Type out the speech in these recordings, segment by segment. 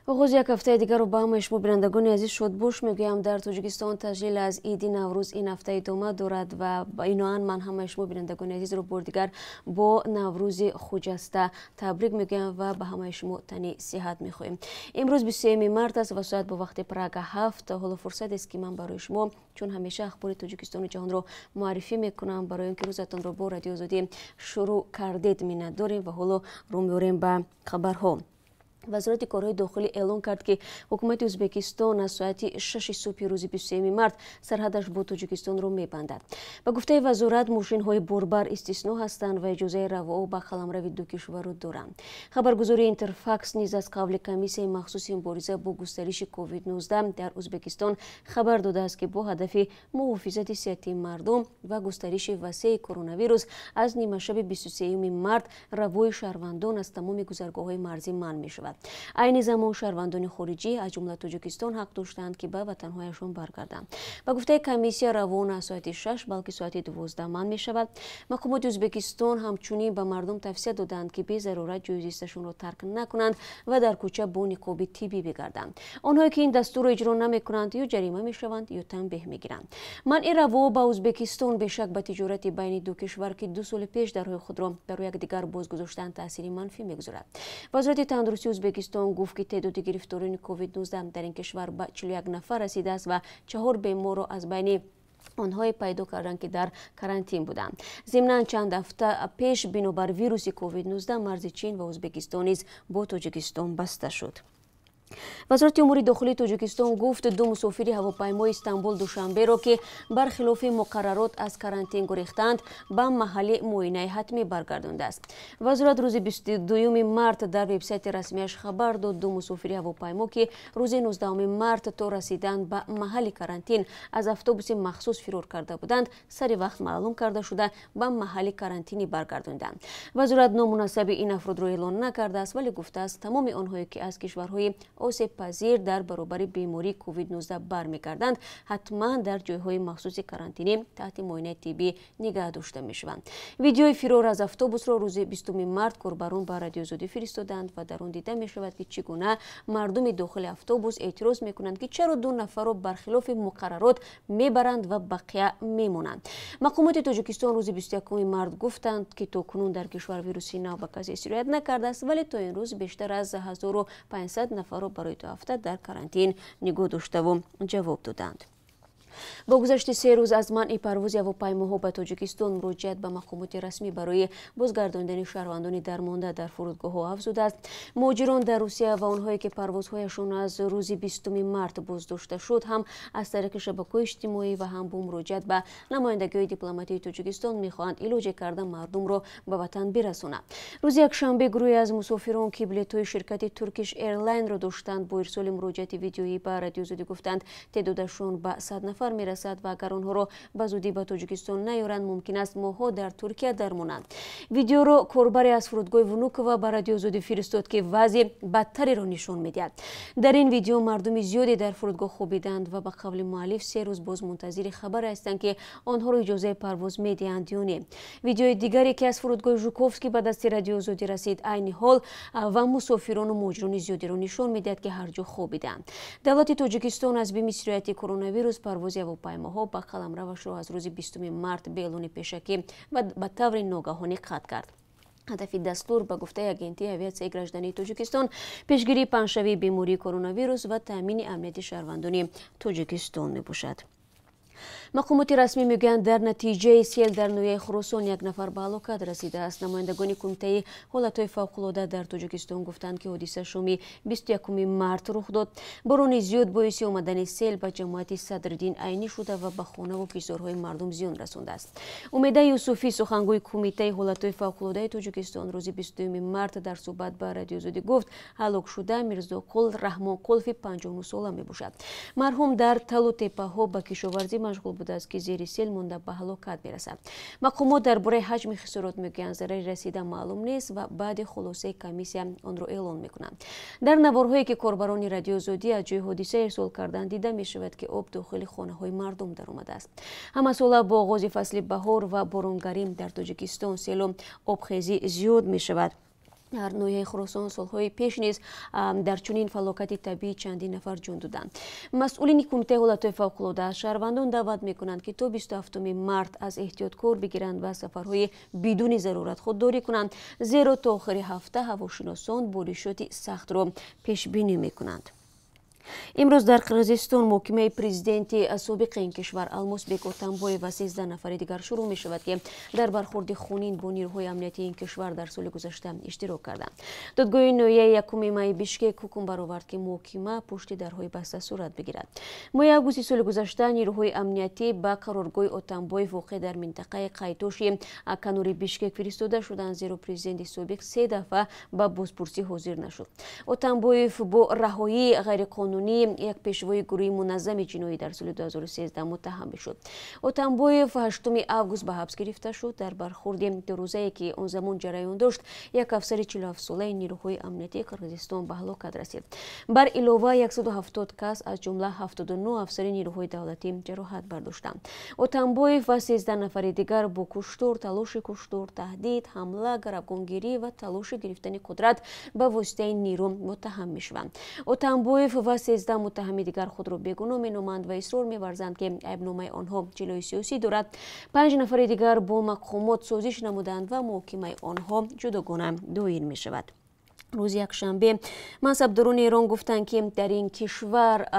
Оғози як ҳафтаи дигарро ба ҳамаи шумо, бинандагони азиз, шодбош мегӯям. Дар Тоҷикистон таҷлил аз Иди Наврӯз ин ҳафта идома дорад ва биноан ман ҳамаи шумо, бинандагони азизро, бори дигар бо Наврӯзи хуҷаста табрик мегӯям ва ба ҳамаи шумо тани сиҳат мехоҳем. Имрӯз 23 март аст ва соат бо вақти Прага 7. Ҳоло фурсатест, ки ман барои шумо чун ҳамеша ахбори Тоҷикистону ҷаҳонро муаррифӣ мекунам. Барои он ки рӯзатонро бо Радиои Озодӣ шурӯъ кардед, миннат дорем ва ҳоло рӯ меорем ба хабарҳо. Вазорати корҳои дохилӣ эълон кард, ки ҳукумати Ӯзбекистон аз соати 6 субҳи рӯзи 23 март сарҳадаш бо Тоҷикистонро мебандад. Ба гуфтаи вазорат, мошинҳои борбар истисно ҳастанд ва иҷозаи равоҳ ба қаламрави ду кишварро доранд. Хабаргузории Интерфакс низ аз қавли комиссияи махсуси мубориза бо густариши COVID-19 дар Ӯзбекистон хабар додааст, ки бо ҳадафи муҳофизати сиҳати мардум ва густариши васеи коронавирус аз нимашаби 23 март равои шаҳрвандон аз тамоми гузаргоҳҳои марзӣ манъ мешавад. Айни замон шаҳрвандони хориҷӣ, аз ҷумла Тоҷикистон, ҳақ доштанд, ки ба ватанҳояшон баргарданд. Ба гуфтаи комиссия, раво на соати 6, балки соати 12 манъ мешавад. Мақомоти Ӯзбекистон ҳамчунин ба мардум тавсия доданд, ки безарурат ҷои зисташонро тарк накунанд ва дар кӯча бо ниқоби тиббӣ бигарданд. Онҳое ки ин дастурро иҷро намекунанд, ё ҷарима мешаванд, ё танбеҳ мегиранд. Манъи раво ба Ӯзбекистон бешак ба тиҷорати байни ду кишвар, ки 2 соли пеш дарҳои худро барои якдигар боз гузоштанд, таъсири манфӣ мегузорад. Вазорати тандурустии Ӯзбекистон гуфт, ки теъдоди гирифторони COVID-19 дар ин кишвар ба 41 нафар расидааст ва 4 беморро аз байни онҳое пайдо карданд, ки дар карантин буданд. Зимнан, чанд ҳафта пеш бинобар вируси COVID-19 марзи Чин ва Ӯзбекистон низ бо Тоҷикистон баста шуд. Вазорати умури дохилии Тоҷикистон гуфт, ду мусофири ҳавопаймои Истанбул Душанберо, ки бархилофи муқаррарот аз карантин гурехтанд, ба маҳалли муоинаи ҳатмӣ баргардондааст. Вазорат рӯзи 22 март дар вебсайти расмияш хабар дод, ду мусофири ҳавопаймо, ки рӯзи 19 март то расидан ба маҳалли карантин аз автобуси махсус фирор карда буданд, сари вақт маълум карда шуда, ба маҳалли карантинӣ баргардонданд. Вазорат ному насаби ин афродро эълон накардааст, вале гуфтааст, тамоми онҳое ки аз кишварҳои осебпазир дар баробари бемории COVID-19 бармегарданд, ҳатман дар ҷойҳои махсуси карантинӣ таҳти муоинаи тиббӣ нигаҳ дошта мешаванд. Видеои фирор аз автобусро рӯзи 20 март корбарон ба Радиои Озодӣ фиристоданд ва дар он дида мешавад, ки чӣ гуна мардуми дохили автобус эътироз мекунанд, ки чаро ду нафарро бархилофи муқаррарот мебаранд ва бақия мемонанд. Мақомоти Тоҷикистон рӯзи 21 март гуфтанд, ки то кунун дар кишвар вируси нав ба касе сироят накардааст, вале то ин рӯз бештар аз 1500 нафарро барои 2 ҳафта дар карантин нигоҳ доштаву ҷавоб доданд. Бо гузашти 3 рӯз аз манъи парвози ҳавопаймоҳо ба Тоҷикистон, муроҷиат ба мақомоти расмӣ барои бозгардондани шаҳрвандони дармонда дар фурудгоҳҳо афзудааст. Муҳоҷирон дар Русия ва онҳое ки парвозҳояшон аз рӯзи 20 март боздошта шуд, ҳам аз тариқи шабакаҳои иҷтимоӣ ва ҳам бо муроҷиат ба намояндагиҳои дипломатии Тоҷикистон мехоҳанд илоҷе карда мардумро ба ватан бирасонанд. Рӯзи якшанбе гурӯҳе аз мусофирон, ки билетҳои ширкати Туркиш Эрлайнро доштанд, бо ирсоли муроҷиати видеоӣ ба Радиои Озодӣ гуфтанд, теъдодашон ба 100 нафар мерасад ва агар онҳоро ба зудӣ ба Тоҷикистон наёранд, мумкин аст моҳҳо дар Туркия дармонанд. Видеоро корбаре аз фурудгоҳи Внукова ба Радиои Озодӣ фиристод, ки вазъи бадтареро нишон медиҳад. Дар ин видео мардуми зиёде дар фурудгоҳ хобиданд ва ба қавли муаллиф 3 рӯз боз мунтазири хабаре ҳастанд, ки онҳоро иҷозаи парвоз медиҳанд ё не. Видеои дигаре, ки аз фурудгоҳи Жуковский ба дасти Радиои Озодӣ расид, айни ҳол ва мусофирону муҳоҷирони зиёдеро нишон медиҳад, ки ҳар ҷо хобиданд. Давлати Тоҷикистон аз бими сирояти коронавирус парвози ҳавопаймоҳо ба қаламравашро аз рӯзи 20 март бе эълони пешакӣ ва ба таври ногаҳонӣ қатъ кард. Ҳадафи дастур, ба гуфтаи Агентии авиатсияи граждании Тоҷикистон, пешгирии паҳншавии бемории коронавирус ва таъмини амнияти шаҳрвандони Тоҷикистон мебошад. Мақомоти расмӣ мегӯянд, дар натиҷаи сел дар ноҳияи Хуросон як нафар ба ҳалокат расидааст. Намояндагони Кумитаи ҳолатҳои фавқулода дар Тоҷикистон гуфтанд, ки ҳодиса шоми 21 март рух дод. Борони зиёд боиси омадани сел ба ҷамоати Садриддин Айнӣ шуда ва ба хонаву кишзорҳои мардум зиён расондааст. Умеда Юсуфӣ, сухангӯи Кумитаи ҳолатҳои фавқулодаи Тоҷикистон, рӯзи 22 март дар суҳбат ба Радиои Озодӣ гуфт, ҳалокшуда Мирзоқул Раҳмонқулфи 59 сола мебошад. Марҳум дар талу теппаҳо ба кишоварзӣ машғул будааст, ки зери сел монда ба ҳалокат мерасад. Мақомот дар бораи ҳаҷми хисорот мегӯянд, зарари расида маълум нест ва баъди хулосаи комиссия онро эълон мекунанд. Дар наворҳое, ки корбарони Радиои Озодӣ аз ҷои ҳодиса ирсол карданд, дида мешавад, ки об дохили хонаҳои мардум даромадааст. Ҳамасола бо оғози фасли баҳор ва боронгарӣ дар Тоҷикистон селу обхезӣ зиёд мешавад. Дар ноҳияи Хуросон солҳои пеш низ дар чунин фалокати табиӣ чандин нафар ҷон доданд. Масъулини Кумитаи ҳолатҳои фавқулода аз шаҳрвандон даъват мекунанд, ки то 27 март аз эҳтиёт кор бигиранд ва сафарҳои бидуни зарурат худдорӣ кунанд, зеро то охири ҳафта ҳавошиносон боришоти сахтро пешбинӣ мекунанд. Имрӯз дар Қирғизистон муҳокимаи президенти собиқи ин кишвар Алмосбек Отамбоев ва 13 нафари дигар шурӯъ мешавад, ки дар бархурди хунин бо нирӯҳои амниятии ин кишвар дар соли гузашта иштирок карданд. Додгоҳи ноҳияи якуми майи Бишкек ҳукм баровард, ки муҳокима пушти дарҳои баста сурат бигирад. Моҳи августи соли гузашта нирӯҳои амниятӣ ба қароргоҳи Отамбоев воқеъ дар минтақаи Қайтоши канори Бишкек фиристода шуданд, зеро президенти собиқ се дафъа ба бозпурсӣ ҳозир нашуд. Отамбоев бо раҳоии ғайриқонунӣ як пешвои гурӯҳи муназзами ҷиноӣ дар соли 2013 муттаҳам мешуд. Отамбоев 8 август ба ҳабс гирифта шуд. Дар бархурди дурӯзае, ки он замон ҷараён дошт, як афсари 47-солаи нирӯҳои амниятии Қирғизистон ба ҳалокат расид. Бар илова 170 кас, аз ҷумла 79 афсари нирӯҳои давлатӣ ҷароҳат бардоштанд. Отамбоев ва 13 нафари дигар бо куштор, талоши куштор, таҳдид, ҳамла, гаравгонгирӣ ва талоши гирифтани қудрат ба воситаи нирӯ муттаҳам мешаванд. Отамбоев ва 13 муттаҳами дигар худро бегуноҳ меноманд ва исрор меварзанд, ки айбномаи онҳо ҷилои сиёсӣ дорад. 5 нафари дигар бо мақомот созиш намуданд ва муҳокимаи онҳо ҷудогона доир мешавад. Рӯзи якшанбе мансабдорони Эрон гуфтанд, ки дар ин кишвар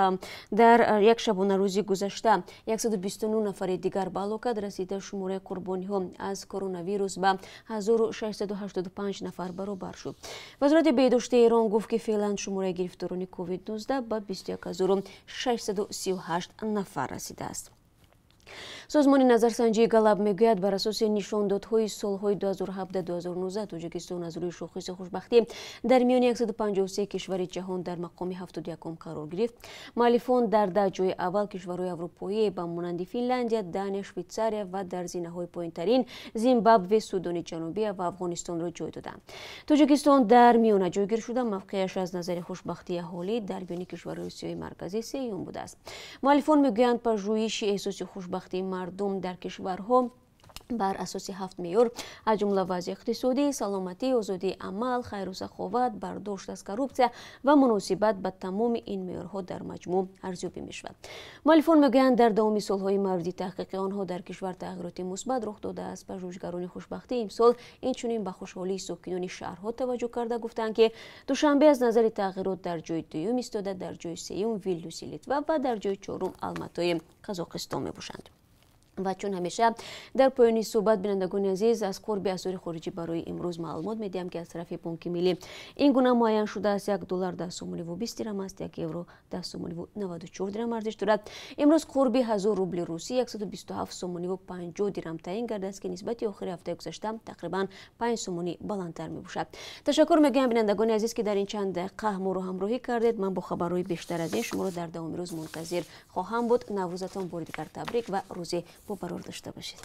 дар як шабонарӯзи гузашта 129 нафари дигар ба ҳалокат расида, шумораи қурбониҳо аз коронавирус ба 1685 нафар баробар шуд. Вазорати беҳдошти Эрон гуфт, ки феълан шумораи гирифторони COVID-19 ба 21638 нафар расидааст. Созмони назарсанҷии Галлап мегӯяд, бар асоси нишондодҳои солҳои 2017-2019 Тоҷикистон аз рӯи шохиси хушбахтӣ дар миёни 153 кишвари ҷаҳон дар мақоми 71 қарор гирифт. Муаллифон дар 10 ҷои аввал кишварҳои аврупоӣ ба монанди Финляндия, Дания, Швейтсария ва дар зинаҳои поинтарин Зимбабве, Судони Ҷанубӣ ва Афғонистонро ҷой доданд. Тоҷикистон дар миёна ҷойгир шуда, мавқеяш аз назари хушбахтии аҳолӣ дар миёни кишварҳои Осиёи Марказӣ сеюм будааст. Муаллифон мегӯянд, пажӯҳиши эҳсоси хушбахтии мардум дар кишварҳо бар асоси 7 меъёр, аз ҷумла вазъи иқтисодӣ, саломатӣ, озодии амал, хайру саховат, бардошт аз коррупсия ва муносибат ба тамоми ин меъёрҳо дар маҷмӯъ арзёбӣ мешавад. Муаллифон мегӯянд, дар давоми солҳои мавриди таҳқиқи онҳо дар кишвар тағйироти мусбат рух додааст. Пажӯҳишгарони хушбахтӣ имсол инчунин ба хушҳолии сокинони шаҳрҳо таваҷҷӯҳ карда гуфтанд, ки Душанбе аз назари тағйирот дар ҷои дуюм истода, дар ҷои сеюм Вилнюси Литва ва дар ҷои чорум Алматои Қазоқистон мебошанд. Ва чун ҳамеша дар поёни суҳбат, бинандагони азиз, аз қурби асъори хориҷӣ барои имрӯз маълумот медиҳам, ки аз тарафи Бонки Миллӣ ин гуна муайян шудааст. 1 доллар 10 сомониву 20 дирам аст, 1 евро 10 сомониву 94 дирам арзиш дорад. Имрӯз қурби 1000 рубли русӣ 127 сомониву 50 дирам таъин гардааст, ки нисбати охири ҳафтаи гузашта тақрибан 5 сомонӣ баландтар мебошад. Ташаккур мегӯям, бинандагони азиз, ки дар ин чанд дақиқа моро ҳамроҳӣ кардед. Ман бо хабарҳои бештар аз ин шуморо дар давоми рӯз мунтазир хоҳам буд. Наврӯзатон бори дигар табрик ва рӯзи бо барор дошта бошед.